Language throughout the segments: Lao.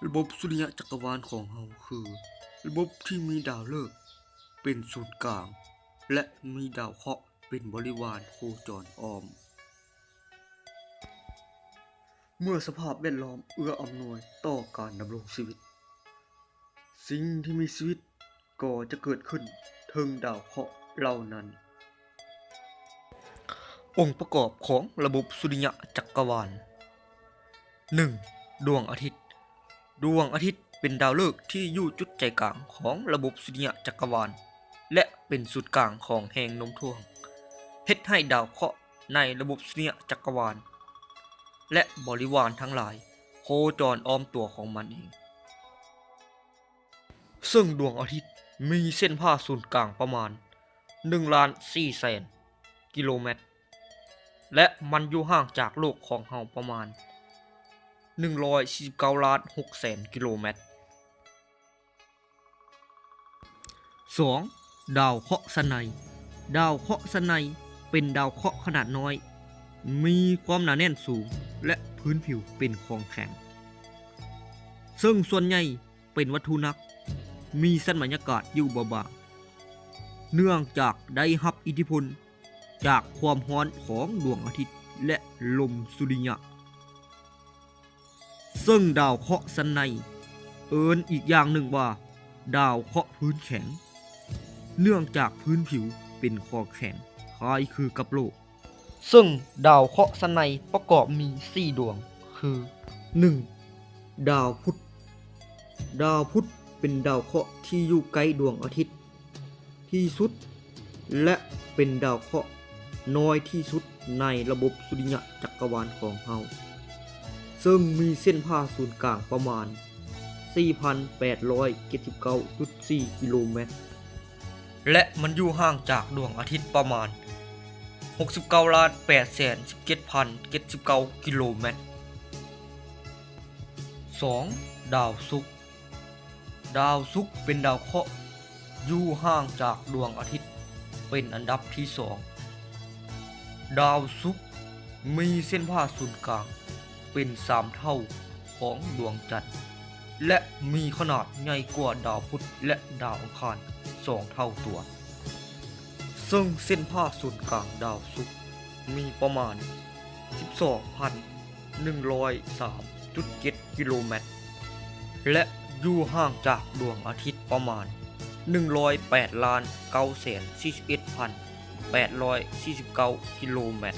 ລະບົບສຸລິຍະຈັກກະວານຂອງເຮົາຄືລະບົບທີ່ມີດາວເລີກເປັນສູນກາງ ແລະ ມີດາວເຄາະເປັນບໍລິວານໂຄຈອນອ້ອມ. ເມື່ອສະພາບແວດລ້ອມເອື້ອອຳນວຍຕໍ່ການດຳລົງຊີວິດ, ສິ່ງທີ່ມີຊີວິດກໍຈະເກີດຂຶ້ນເທິງດາວເຄາະເຫຼົ່ານັ້ນ. ອົງປະກອບຂອງລະບົບສຸລິຍະຈັກກະວານ. ໜຶ່ງ. ດວງອາທິດ. ດວງອາທິດເປັນດາວເລີກທີ່ຢູ່ຈຸດໃຈກາງຂອງລະບົບສຸລິຍະຈັກກະວານ ແລະ ເປັນສູນກາງຂອງແຮງໂນ້ມຖ່ວງ, ເຮັດໃຫ້ດາວເຄາະໃນລະບົບສຸລິຍະຈັກກະວານ ແລະ ບໍລິວານທັງຫຼາຍໂຄຈອນອ້ອມຕົວຂອງມັນເອງ. ເຊິ່ງດວງອາທິດມີເສັ້ນຜ່າສູນກາງປະມານໜຶ່ງລ້ານສີ່ແສນກິໂລແມັດ ແລະ ມັນຢູ່ຫ່າງຈາກໂລກຂອງເຮົາປະມານໜຶ່ງຮ້ອຍສີ່ສິບເກົ້າລ້ານຫົກແສນກິໂລແມັດ. ສອງ. ດາວເຄາະຊັ້ນໃນ. ດາວເຄາະຊັ້ນໃນເປັນດາວເຄາະຂະໜາດນ້ອຍ, ມີຄວາມໜາແໜ້ນສູງ ແລະ ພື້ນຜິວເປັນຂອງແຂງ, ເຊິ່ງສ່ວນໃຫຍ່ ເປັນວັດຖຸໜັກ, ມີຊັ້ນບັນຍາກາດຢູ່ເບົາບາງ, ເນື່ອງຈາກໄດ້ຮັບອິດທິພົນຈາກຄວາມຮ້ອນຂອງດວງອາທິດ ແລະ ລົມສຸລິຍະ. ເຊິ່ງດາວເຄາະຊັ້ນໃນເອີ້ນອີກຢ່າງໜຶ່ງວ່າ ດາວເຄາະພື້ນແຂງ, ເນື່ອງຈາກພື້ນຜິວເປັນຂອງແຂງ ຄ້າຍຄືກັບໂລກ. ເຊິ່ງດາວເຄາະຊັ້ນໃນປະກອບມີສີ່ດວງ ຄື ໜຶ່ງ. ດາວພຸດ. ດາວພຸດເປັນດາວເຄາະທີ່ຢູ່ໃກ້ດວງອາທິດທີ່ສຸດ ແລະ ເປັນດາວເຄາະນ້ອຍທີ່ສຸດໃນລະບົບສຸລິຍະຈັກກະວານຂອງເຮົາ, ເຊິ່ງມີເສັ້ນຜ່າສູນກາງປະມານສີ່ພັນແປດຮ້ອຍເຈັດສິບເກົ້າຈຸດສີ່ກິໂລແມັດ. ແລະ ມັນຢູ່ຫ່າງຈາກດວງອາທິດປະມານຫົກສິບເກົ້າລ້ານແປດແສນສິບເຈັດພັນເຈັດສິບເກົ້າກິໂລແມັດ. ສອງ. ດາວສຸກ. ດາວສຸກເປັນດາວເຄາະຢູ່ຫ່າງຈາກດວງອາທິດເປັນອັນດັບທີສອງ. ດາວສຸກມີເສັ້ນຜ່າສູນກາງເປັນສາມເທົ່າຂອງດວງຈັນ ແລະ ມີຂະໜາດໃຫຍ່ກວ່າດາວພຸດ ແລະ ດາວອັງຄານສອງເທົ່າຕົວ. ເຊິ່ງເສັ້ນຜ່າສູນກາງດາວສຸກມີປະມານສິບສອງພັນໜຶ່ງຮ້ອຍສາມຈຸດເຈັດກິໂລແມັດ ແລະ ຢູ່ຫ່າງຈາກດວງອາທິດປະມານໜຶ່ງຮ້ອຍແປດລ້ານເກົ້າແສນສີ່ສິບເອັດພັນແປດຮ້ອຍສີ່ສິບເກົ້າກິໂລແມັດ.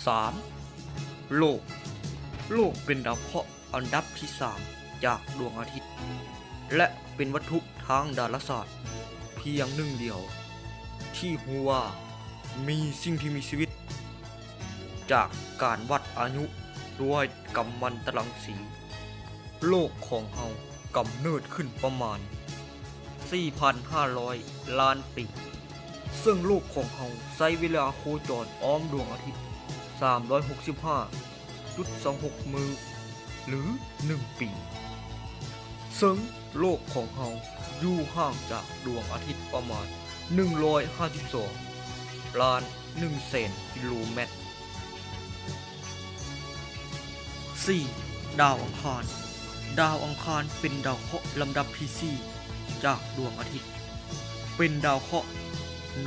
ສາມ. ໂລກ. ໂລກເປັນດາວເຄາະອັນດັບທີສາມຈາກດວງອາທິດ ແລະ ເປັນວັດຖຸທາງດາລາສາດພຽງໜຶ່ງດຽວທີ່ຮູ້ວ່າມີສິ່ງທີ່ມີຊີວິດ. ຈາກການວັດອາຍຸດ້ວຍກຳມັນຕະລັງສີ, ໂລກຂອງເຮົາ ກຳເນີດຂຶ້ນປະມານສີ່ພັນຫ້າຮ້ອຍລ້ານປີ, ເຊິ່ງໂລກຂອງເຮົາໃຊ້ເວລາໂຄຈອນອ້ອມດວງອາທິດສາມຮ້ອຍຫົກສິບຫ້າຈຸດສອງຫົກມື້ ຫຼື ໜຶ່ງປີ, ເຊິ່ງໂລກຂອງເຮົາຢູ່ຫ່າງຈາກດວງອາທິດປະມານໜຶ່ງຮ້ອຍຫ້າສິບສອງລ້ານໜຶ່ງແສນກິໂລແມັດ. ສີ່. ດາວອັງຄານ. ດາວອັງຄານເປັນດາວເຄາະລຳດັບທີສີ່ຈາກດວງອາທິດ, ເປັນດາວເຄາະ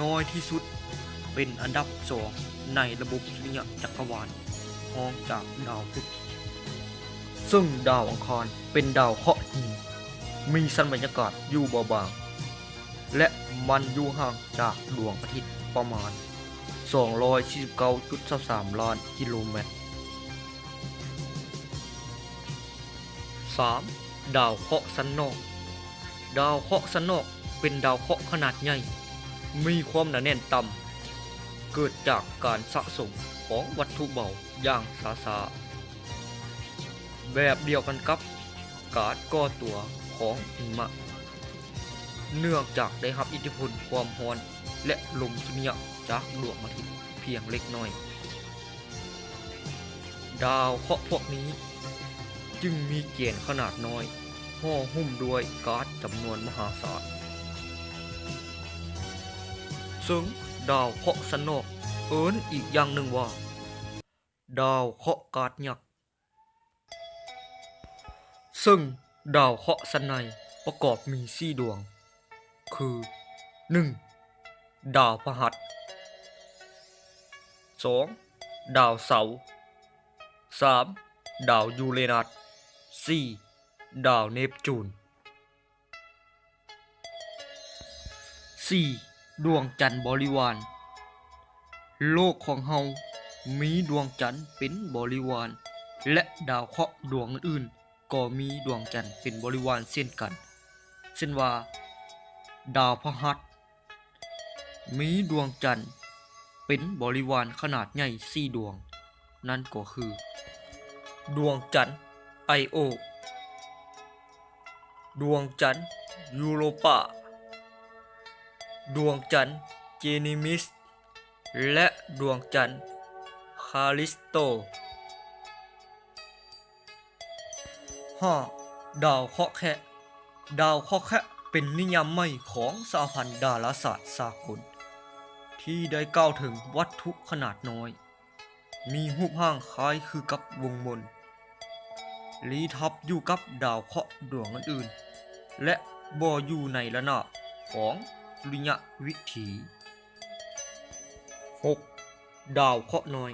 ນ້ອຍທີ່ສຸດ, ເປັນອັນດັບສອງໃນລະບົບສຸລິຍະຈັກກະວານ, ຮອງຈາກດາວພຸດ. ເຊິ່ງດາວອັງຄານເປັນດາວເຄາະຫີນ, ມີຊັ້ນບັນຍາກາດຢູ່ເບົາບາງ ແລະ ມັນຢູ່ຫ່າງຈາກດວງອາທິດປະມານສອງຮ້ອຍສີ່ສິບເກົ້າຈຸດຊາວສາມລ້ານກິໂລແມັດ. ສາມ. ດາວເຄາະຊັ້ນນອກ. ດາວເຄາະຊັ້ນນອກເປັນດາວເຄາະຂະໜາດໃຫຍ່, ມີຄວາມໜາແໜ້ນຕ່ຳ, ເກີດຈາກການສະສົມຂອງວັດຖຸເບົາຢ່າງຊ້າໆ, ແບບດຽວກັນກັບ ການກໍ່ຕົວຂອງຫິມະ, ເນື່ອງຈາກໄດ້ຮັບອິດທິພົນຄວາມຮ້ອນ ແລະ ລົມສຸລິຍະຈາກດວງອາທິດພຽງເລັກນ້ອຍ. ດາວເຄາະພວກນີ້ຈຶ່ງມີແກນຂະໜາດນ້ອຍ, ຫໍ່ຫຸ້ມດ້ວຍກາດຈຳນວນມະຫາສານ. ເຊິ່ງດາວເຄາະຊັ້ນນອກເອີ້ນອີກຢ່າງໜຶ່ງວ່າ ດາວເຄາະກາດຍັກ. ເຊິ່ງດາວເຄາະຊັ້ນໃນປະກອບມີສີ່ດວງ ຄື ໜຶ່ງ ດາວພະຫັດ, ສອງ ດາວເສົາ, ສາມ ດາວຢູເຣນັດ, ສີ່ ດາວເນບຈູນ. ສີ່ ດວງຈັນບໍລິວານ. ໂລກຂອງເຮົາມີດວງຈັນເປັນບໍລິວານ ແລະ ດາວເຄາະດວງອື່ນໆ ກໍມີດວງຈັນເປັນບໍລິວານເຊັ່ນກັນ, ເຊັ່ນວ່າ ດາວພະຫັດ ມີດວງຈັນເປັນບໍລິວານຂະໜາດໃຫຍ່ສີ່ດວງ, ນັ້ນກໍຄື ດວງຈັນໄອໂອ, ດວງຈັນຢູໂຣປາ, ດວງຈັນເຈນີມິສ ແລະ ດວງຈັນຄາລິສໂຕ. ຫ້າ ດາວເຄາະແຄະ. ດາວເຄາະແຄະເປັນນິຍາມໃໝ່ຂອງສະຫະພັນດາລາສາດສາກົນ ທີ່ໄດ້ກ່າວເຖິງວັດຖຸຂະໜາດນ້ອຍ ມີຮູບຮ່າງຄ້າຍຄືກັບວົງມົນ, ລີ້ລັບຢູ່ກັບດາວເຄາະດວງອື່ນໆ ແລະ ບໍ່ຢູ່ໃນລະນາບຂອງສຸລິຍະວິຖີ. ຫົກ ດາວເຄາະນ້ອຍ.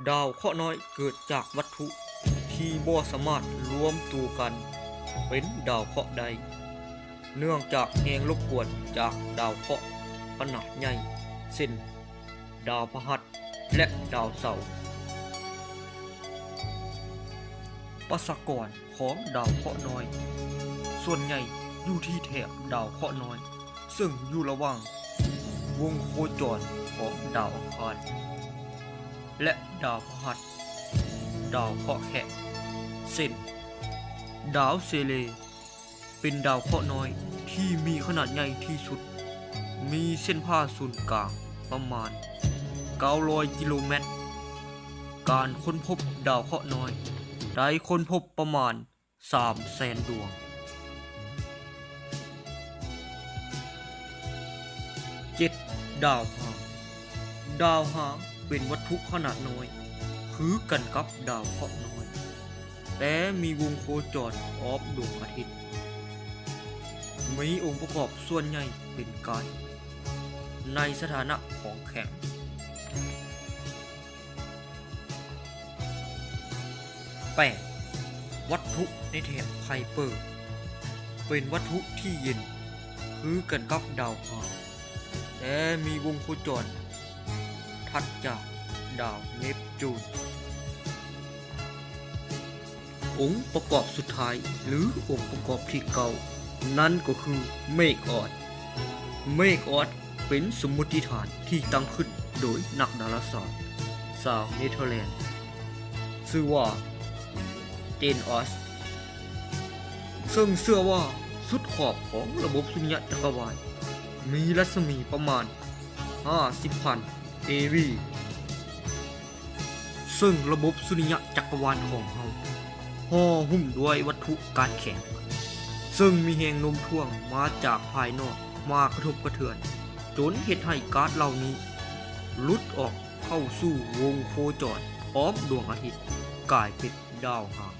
ດາວເຄາະນ້ອຍເກີດຈາກວັດຖຸທີ່ບໍ່ສາມາດລວມໂຕກັນເປັນດາວເຄາະໄດ້ ເນື່ອງຈາກແຮງລົບກວນຈາກດາວເຄາະຂະໜາດໃຫຍ່ ເຊັ່ນ ດາວພະຫັດ ແລະ ດາວເສົາ. ປະຊາກອນຂອງດາວເຄາະນ້ອຍສ່ວນໃຫຍ່ຢູ່ທີ່ແຖບດາວເຄາະນ້ອຍ ເຊິ່ງຢູ່ລະຫວ່າງວົງໂຄຈອນຂອງດາວອັງຄານ ແລະ ດາວພະຫັດ, ດາວເຄາະແຄະ ເຊັ່ນ ດາວເຊເລ ເປັນດາວເຄາະນ້ອຍທີ່ມີຂະໜາດໃຫຍ່ທີ່ສຸດ, ມີເສັ້ນຜ່າສູນກາງປະມານເກົ້າຮ້ອຍກິໂລແມັດ. ການຄົ້ນພົບດາວເຄາະນ້ອຍໄດ້ຄົ້ນພົບປະມານສາມແສນດວງ. ເຈັດ ດາວຫາງ. ດາວຫາງເປັນວັດຖຸຂະໜາດນ້ອຍຄືກັນກັບດາວເຄາະນ້ອຍ, ແຕ່ມີວົງໂຄຈອນອ້ອມດວງອາທິດ, ມີອົງປະກອບສ່ວນໃຫຍ່ເປັນກາຍໃນສະຖານະຂອງແຂງ. ແປດ ວັດຖຸໃນແຖບໄຄເປີ ເປັນວັດຖຸທີ່ເຢັນຄືກັນກັບດາວຫາງ, ແຕ່ມີວົງໂຄຈອນຖັດຈາກດາວເນບຈູນ. ອົງປະກອບສຸດທ້າຍ ຫຼື ອົງປະກອບທີເກົ້າ ນັ້ນກໍຄືເມກອອດ. ເມກອອດ ເປັນສົມມຸດຖານທີ່ຕັ້ງຂຶ້ນໂດຍນັກດາລາສາດຊາວເນເທີແລນ ຊື່ວ່າ ເຈນອອສ ເຊິ່ງເຊື່ອວ່າສຸດຂອບຂອງລະບົບສຸລິຍະຈັກກະວານມີລັດສະໝີປະມານຫ້າສິບພັນເອວີ. ເຊິ່ງລະບົບສຸລິຍະຈັກກະວານຂອງເຮົາຫໍ່ຫຸ້ມດ້ວຍວັດຖຸກາດແຂງ, ເຊິ່ງມີແຮງໂນ້ມຖ່ວງມາຈາກພາຍນອກມາກະທົບກະເທືອນ, ຈົນເຮັດໃຫ້ກາດເຫຼົ່ານີ້ຫຼຸດອອກເຂົ້າສູ່ວົງໂຄຈອນອ້ອມດວງອາທິດ, ກາຍເປັນດາວຫາງ.